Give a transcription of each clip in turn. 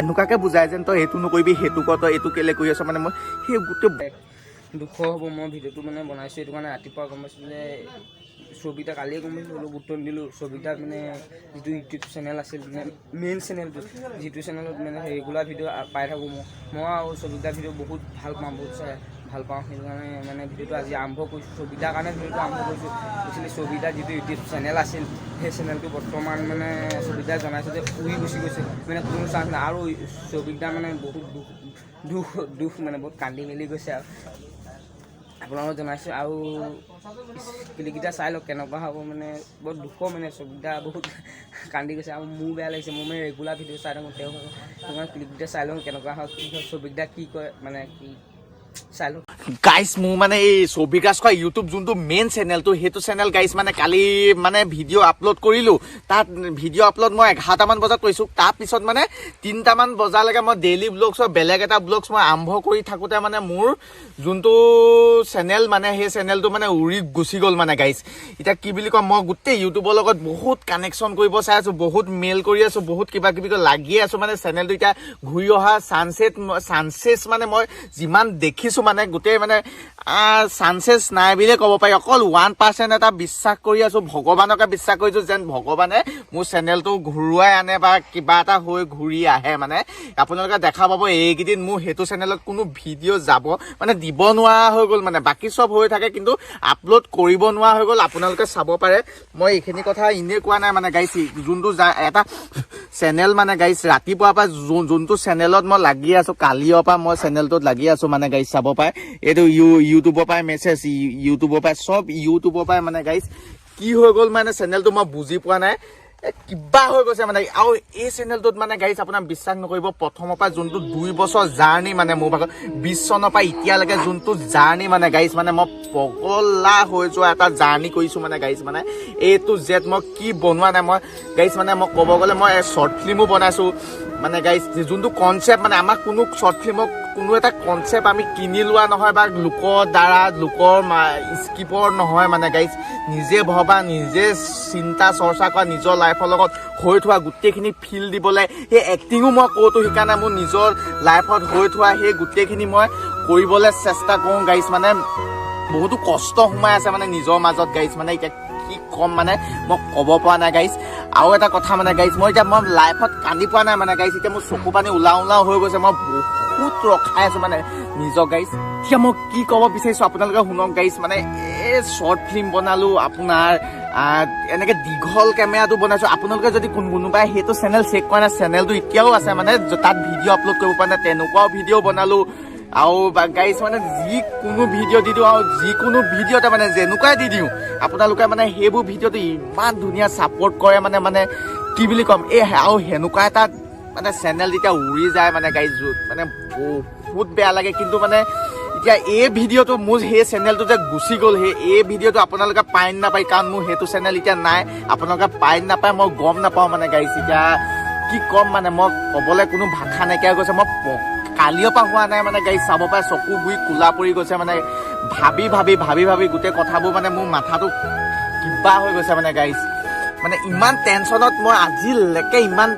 এনেকুৱাকে বুজাই যেন তই এইটো নকৰিবি, সেইটো কৰ, তই এইটো কেলে কৰি আছ। মানে মই সেই গোটেই দুখ হ'ব। মই ভিডিঅ'টো মানে বনাইছোঁ এইটো কাৰণে, ৰাতিপুৱা গম পাইছোঁ যে ছবিতা, কালিয়ে গম পাইছোঁ, হ'লেও গুৰুত্ব নিদিলোঁ। ছবিতাৰ মানে যিটো ইউটিউব চেনেল আছিল, মানে মেইন চেনেলটো, যিটো চেনেলত মানে ৰেগুলাৰ ভিডিঅ' পাই থাকোঁ মই আৰু ছবিতাৰ ভিডিঅ' বহুত ভাল পাওঁ, বহুত চাই ভাল পাওঁ। সেইটো কাৰণে মানে ভিডিঅ'টো আজি আৰম্ভ কৰিছোঁ। ছবিতাৰ কাৰণে ভিডিঅ'টো আৰম্ভ কৰিছোঁ। একচুৱেলি ছবিতাৰ যিটো ইউটিউব চেনেল আছিল, সেই চেনেলটো বৰ্তমান মানে ছবিতাই জনাইছে যে উৰি গুচি গৈছে, মানে কোনো চান্স নাই। আৰু ছবিতা মানে বহুত দুখ দুখ দুখ, মানে বহুত কান্দি মেলি গৈছে। আৰু আপোনালোকক জনাইছোঁ আৰু ক্লিপকেইটা চাই লওক কেনেকুৱা হ'ব। মানে বহুত দুখৰ, মানে ছবিতা বহুত কান্দি গৈছে আৰু মোৰ বেয়া লাগিছে। মই মানে ৰেগুলাৰ ভিডিঅ' চাই থাকোঁ তেওঁ। সেইকাৰণে ক্লিপকেইটা চাই লওঁ কেনেকুৱা হয়, কি হয়, ছবিতা কি কয়, মানে কি চাই লওঁ। গাইছ, মোৰ মানে এই ছবিকাছ খোৱা ইউটিউব যোনটো মেইন চেনেলটো, সেইটো চেনেল গাইছ মানে কালি মানে ভিডিঅ' আপলোড কৰিলোঁ। তাত ভিডিঅ' আপলোড মই 11টামান বজাত কৰিছোঁ। তাৰপিছত মানে 3টামান বজালৈকে মই ডেইলি ব্লগছৰ বেলেগ এটা ব্লগছ মই আৰম্ভ কৰি থাকোঁতে মানে মোৰ যোনটো চেনেল, মানে সেই চেনেলটো মানে উৰি গুচি গ'ল। মানে গাইছ, এতিয়া কি বুলি কম, মই গোটেই ইউটিউবৰ লগত বহুত কানেকশ্যন কৰিব চাই আছোঁ, বহুত মেইল কৰি আছোঁ, বহুত কিবা কিবি লাগিয়ে আছোঁ। মানে চেনেলটো এতিয়া ঘূৰি অহা চান্সেছ মানে মই যিমান দেখিছোঁ, মানে গোটেই মানে চান্সেছ নাই বুলিয়ে ক'ব পাৰি। অকল 1% এটা বিশ্বাস কৰি আছোঁ, ভগৱানকে বিশ্বাস কৰিছোঁ যেন ভগৱানে মোৰ চেনেলটো ঘূৰুৱাই আনে বা কিবা এটা হৈ ঘূৰি আহে। মানে আপোনালোকে দেখা পাব, এইকেইদিন মোৰ সেইটো চেনেলত কোনো ভিডিঅ' যাব মানে দিব নোৱাৰা হৈ গ'ল। মানে বাকী চব হৈ থাকে, কিন্তু আপলোড কৰিব নোৱাৰা হৈ গ'ল। আপোনালোকে চাব পাৰে, মই এইখিনি কথা এনেই কোৱা নাই। মানে গাইছ, যোনটো এটা চেনেল, মানে গাইছ, ৰাতিপুৱাৰ পৰা যোনটো চেনেলত মই লাগি আছোঁ, কালিৰ পৰা মই চেনেলটোত লাগি আছোঁ। মানে গাইছ, চাব পাৰে, এইটো ইউটিউবৰ পৰাই মেছেজ, ইউটিউবৰ পৰাই চব, ইউটিউবৰ পৰাই। মানে গাইছ, কি হৈ গ'ল মানে চেনেলটো মই বুজি পোৱা নাই, কিবা হৈ গৈছে মানে। আৰু এই চেনেলটোত মানে গাইছ, আপোনাৰ বিশ্বাস নকৰিব, প্ৰথমৰ পৰা যোনটো 2 বছৰ জাৰ্ণি, মানে মোৰ ভাগত 20 চনৰ পৰা এতিয়ালৈকে যোনটো জাৰ্ণি, মানে গাইছ, মানে মই পগলা হৈ যোৱা এটা জাৰ্ণি কৰিছোঁ। মানে গাইছ, মানে এ টু জেড মই কি বনোৱা নাই। মই গাইছ, মানে মই ক'ব গ'লে মই শ্বৰ্ট ফিল্মো বনাইছোঁ। মানে গাইছ, যোনটো কনচেপ্ট, মানে আমাক কোনো শ্বৰ্ট ফিল্মক কোনো এটা কনচেপ্ট আমি কিনি লোৱা নহয় বা লোকৰ দ্বাৰা, লোকৰ স্ক্ৰিপ্টৰ নহয়। মানে গাইছ, নিজে ভবা, নিজে চিন্তা চৰ্চা কৰা, নিজৰ লাইফৰ লগত হৈ থোৱা গোটেইখিনি ফিল দিবলৈ, সেই এক্টিঙো মই ক'তো শিকা নাই। মোৰ নিজৰ লাইফত হৈ থোৱা সেই গোটেইখিনি মই কৰিবলৈ চেষ্টা কৰোঁ গাইছ। মানে বহুতো কষ্ট সোমাই আছে মানে নিজৰ মাজত গাইছ। মানে এতিয়া কি ক'ম, মানে মই ক'ব পৰা নাই গাইছ। আৰু এটা কথা, মানে গাইছ, মই এতিয়া মই লাইফত কান্দি পোৱা নাই। মানে গাইছ, এতিয়া মোৰ চকু পানী ওলাও ওলাও হৈ গৈছে। মই বহুত ৰখাই আছো মানে নিজৰ। গাইছ, এতিয়া মই কি ক'ব বিচাৰিছো আপোনালোকে শুনক গাইছ। মানে এই শ্বৰ্ট ফিল্ম বনালো আপোনাৰ, এনেকে দীঘল কেমেৰাটো বনাইছো। আপোনালোকে যদি কোনোবাই সেইটো চেনেল চেক কৰা নাই, চেনেলটো এতিয়াও আছে, মানে তাত ভিডিঅ' আপলোড কৰিব পৰা নাই, তেনেকুৱাও ভিডিঅ' বনালো। আৰু গাইছ, মানে যিকোনো ভিডিঅ' দি দিওঁ আৰু যিকোনো ভিডিঅ'তে মানে যেনেকুৱাই দি দিওঁ, আপোনালোকে মানে সেইবোৰ ভিডিঅ'টো ইমান ধুনীয়া ছাপৰ্ট কৰে। মানে কি বুলি ক'ম, এই আৰু সেনেকুৱা এটা মানে চেনেল যেতিয়া উৰি যায়, মানে গাইজ, মানে বহুত বেয়া লাগে। কিন্তু মানে এতিয়া এই ভিডিঅ'টো মোৰ সেই চেনেলটো যে গুচি গ'ল, সেই এই ভিডিঅ'টো আপোনালোকে পাই নাপায়, কাৰণ মোৰ সেইটো চেনেল এতিয়া নাই। আপোনালোকে পাই নাপায় মই গম নাপাওঁ। মানে গাইজ, এতিয়া কি ক'ম, মানে মই ক'বলৈ কোনো ভাষা নাইকিয়া হৈ গৈছে। মই কালিৰ পৰা হোৱা নাই। মানে গাইজ, চাব পাৰে, চকু গুৰি ক'লা পৰি গৈছে। মানে ভাবি ভাবি ভাবি ভাবি গোটেই কথাবোৰ মানে মোৰ মাথাটো কিবা হৈ গৈছে। মানে গাইজ, মানে ইমান টেনশ্যনত মই আজিলৈকে ইমান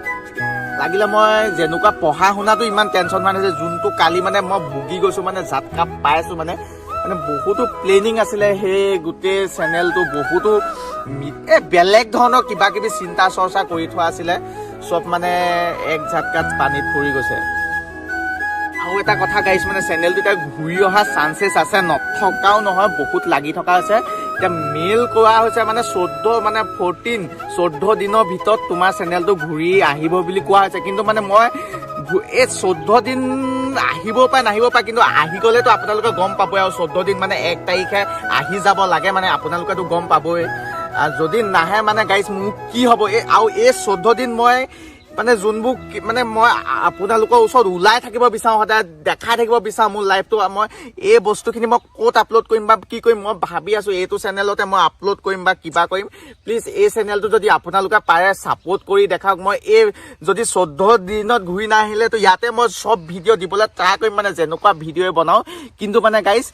লাগিলে মই যেনেকুৱা পঢ়া শুনাটো ইমান টেনশ্যন হোৱা নাছিল, যোনটো কালি মানে মই ভুগি গৈছোঁ, মানে জাতকা পাইছোঁ। মানে মানে বহুতো প্লেনিং আছিলে, সেই গোটেই চেনেলটো বহুতো এই বেলেগ ধৰণৰ কিবা কিবি চিন্তা চৰ্চা কৰি থোৱা আছিলে, চব মানে এক ঝাটকাত পানীত পৰি গৈছে। আৰু এটা কথা গাইছ, মানে চেনেলটো এতিয়া ঘূৰি অহা চান্সেছ আছে, নথকাও নহয়, বহুত লাগি থকা হৈছে। এতিয়া মেইল কৰা হৈছে, মানে 14, মানে 14, 14 দিনৰ ভিতৰত তোমাৰ চেনেলটো ঘূৰি আহিব বুলি কোৱা হৈছে। কিন্তু মানে মই এই 14 দিন আহিব পাৰে, নাহিব পাৰে, কিন্তু আহি গ'লেতো আপোনালোকে গম পাবই। আৰু 14 দিন মানে 1 তাৰিখে আহি যাব লাগে, মানে আপোনালোকেতো গম পাবই। যদি নাহে, মানে গাইছ, মোৰ কি হ'ব? এই আৰু এই 14 দিন মই মানে যোনবোৰ মানে মই আপোনালোকৰ ওচৰত ওলাই থাকিব বিচাৰোঁ, সদায় দেখাই থাকিব বিচাৰোঁ মোৰ লাইফটো, মই এই বস্তুখিনি মই ক'ত আপলোড কৰিম বা কি কৰিম? মই ভাবি আছোঁ এইটো চেনেলতে মই আপলোড কৰিম বা কিবা কৰিম। প্লিজ এই চেনেলটো যদি আপোনালোকে পাৰে ছাপোৰ্ট কৰি দেখাওক। মই এই যদি 14 দিনত ঘূৰি নাহিলেতো ইয়াতে মই চব ভিডিঅ' দিবলৈ ট্ৰাই কৰিম, মানে যেনেকুৱা ভিডিঅ'ই বনাওঁ। কিন্তু মানে গাইজ,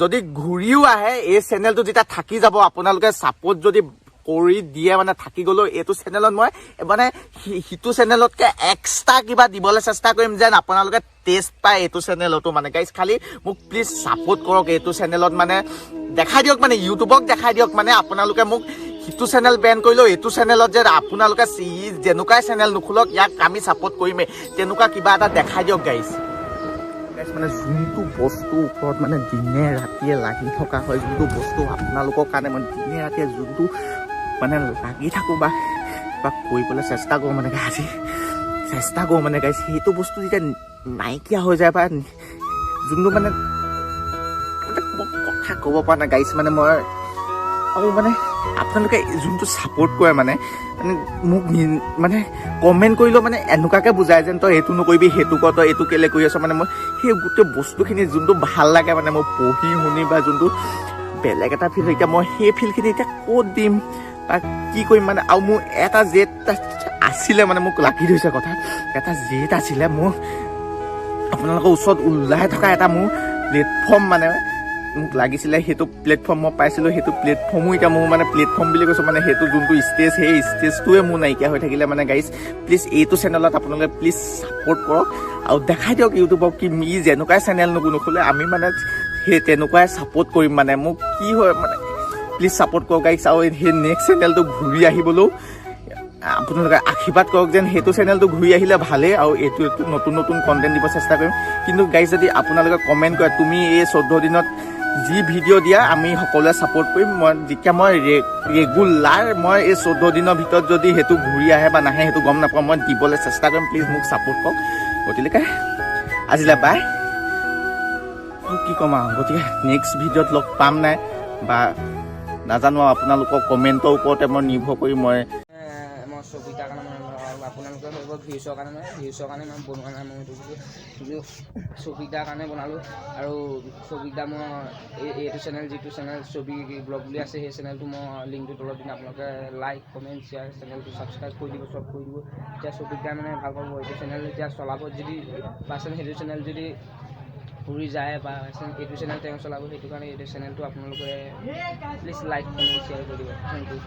যদি ঘূৰিও আহে, এই চেনেলটো যেতিয়া থাকি যাব, আপোনালোকে ছাপোৰ্ট যদি কৰি দিয়ে মানে থাকি গ'লেও এইটো চেনেলত মই মানে সিটো চেনেলতকৈ এক্সট্ৰা কিবা দিবলৈ চেষ্টা কৰিম যেন আপোনালোকে টেষ্ট পায় এইটো চেনেলতো মানে। গাইজ, খালি মোক প্লিজ ছাপোৰ্ট কৰক এইটো চেনেলত, মানে দেখাই দিয়ক, মানে ইউটিউবক দেখাই দিয়ক, মানে আপোনালোকে মোক সিটো চেনেল বেন কৰিলেও এইটো চেনেলত যে আপোনালোকে যেনেকুৱাই চেনেল নোখোলক, ইয়াক আমি ছাপোৰ্ট কৰিমেই, তেনেকুৱা কিবা এটা দেখাই দিয়ক গাইজ। গাইজ, মানে যোনটো বস্তুৰ ওপৰত মানে দিনে ৰাতিয়ে লাগি থকা হয়, যোনটো বস্তু আপোনালোকৰ কাৰণে মই দিনে ৰাতিয়ে যোনটো মানে লাগি থাকোঁ বা কৰিবলৈ চেষ্টা কৰোঁ, মানে আজি চেষ্টা কৰোঁ, মানে গাইজ, সেইটো বস্তু যেতিয়া নাইকিয়া হৈ যায় বা যোনটো মানে মানে মই কথা ক'ব পৰা নাই গাইজ। মানে মই আৰু মানে আপোনালোকে যোনটো ছাপোৰ্ট কৰে, মানে মানে মোক মানে কমেণ্ট কৰিলেও মানে এনেকুৱাকৈ বুজায় যেন তই এইটো নকৰিবি, সেইটো কৰ, তই এইটো কেলৈ কৰি আছ। মানে মই সেই গোটেই বস্তুখিনি যোনটো ভাল লাগে, মানে মই পঢ়ি শুনি বা যোনটো বেলেগ এটা ফিল, এতিয়া মই সেই ফিলখিনি এতিয়া ক'ত দিম বা কি কৰিম? মানে আৰু মোৰ এটা জেদ আছিলে, মানে মোক লাগি ধৰিছে কথা, এটা জেদ আছিলে মোৰ আপোনালোকৰ ওচৰত ওলাই থকা এটা মোৰ প্লেটফৰ্ম, মানে মোক লাগিছিলে, সেইটো প্লেটফৰ্ম মই পাইছিলোঁ। সেইটো প্লেটফৰ্মো এতিয়া মোৰ মানে প্লেটফৰ্ম বুলি কৈছোঁ, মানে সেইটো যোনটো ষ্টেজ, সেই ষ্টেজটোৱে মোৰ নাইকিয়া হৈ থাকিলে। মানে গাইজ, প্লিজ এইটো চেনেলত আপোনালোকে প্লিজ ছাপোৰ্ট কৰক আৰু দেখাই দিয়ক ইউটিউবক কি ই যেনেকুৱাই চেনেল নোখোলে, আমি মানে সেই তেনেকুৱাই ছাপোৰ্ট কৰিম। মানে মোক কি হয়, মানে প্লিজ ছাপোৰ্ট কৰক গাইজ। আৰু সেই নেক্সট চেনেলটো ঘূৰি আহিবলৈও আপোনালোকে আশীৰ্বাদ কৰক যেন সেইটো চেনেলটো ঘূৰি আহিলে ভালেই আৰু এইটো নতুন নতুন কণ্টেণ্ট দিব চেষ্টা কৰিম। কিন্তু গাইজ, যদি আপোনালোকে কমেণ্ট কৰে, তুমি এই 14 দিনত যি ভিডিঅ' দিয়া আমি সকলোৱে ছাপোৰ্ট কৰিম, মই যেতিয়া মই ৰেগুলাৰ মই এই 14 দিনৰ ভিতৰত যদি সেইটো ঘূৰি আহে বা নাহে সেইটো গম নাপাওঁ, মই দিবলৈ চেষ্টা কৰিম। প্লিজ মোক ছাপোৰ্ট কৰক। গতিকে আজিলৈ বাই, কি ক'ম আৰু। গতিকে নেক্সট ভিডিঅ'ত লগ পাম নাই বা নাজানো আৰু, আপোনালোকৰ কমেণ্টৰ ওপৰতে মই নিৰ্ভৰ কৰি মই মই ছবিটাৰ কাৰণে মই আৰু আপোনালোকে ভাবিব ভিউচৰ কাৰণে, মই ভিউচৰ কাৰণে মই বনোৱা নাই। মই এইটো ভিডিঅ' কিন্তু ছবিটাৰ কাৰণে বনালোঁ। আৰু ছবিটা মই এইটো চেনেল, যিটো চেনেল ছবি ব্লগ বুলি আছে, সেই চেনেলটো মই লিংকটো তলত দিম। আপোনালোকে লাইক, কমেণ্ট, শ্বেয়াৰ, চেনেলটো ছাবস্ক্ৰাইব কৰি দিব, চব কৰি দিব। তেতিয়া ছবিটাই মানে ভাল পাব এইটো চেনেল এতিয়া চলাব। যদি পাৰ্চেণ্ট সেইটো চেনেল যদি ঘূৰি যায় বা এইটো চেনেল তেওঁ চলাব, সেইটো কাৰণে এইটো চেনেলটো আপোনালোকে প্লিজ লাইক, কমেণ্ট, শ্বেয়াৰ কৰি দিব। Thank U.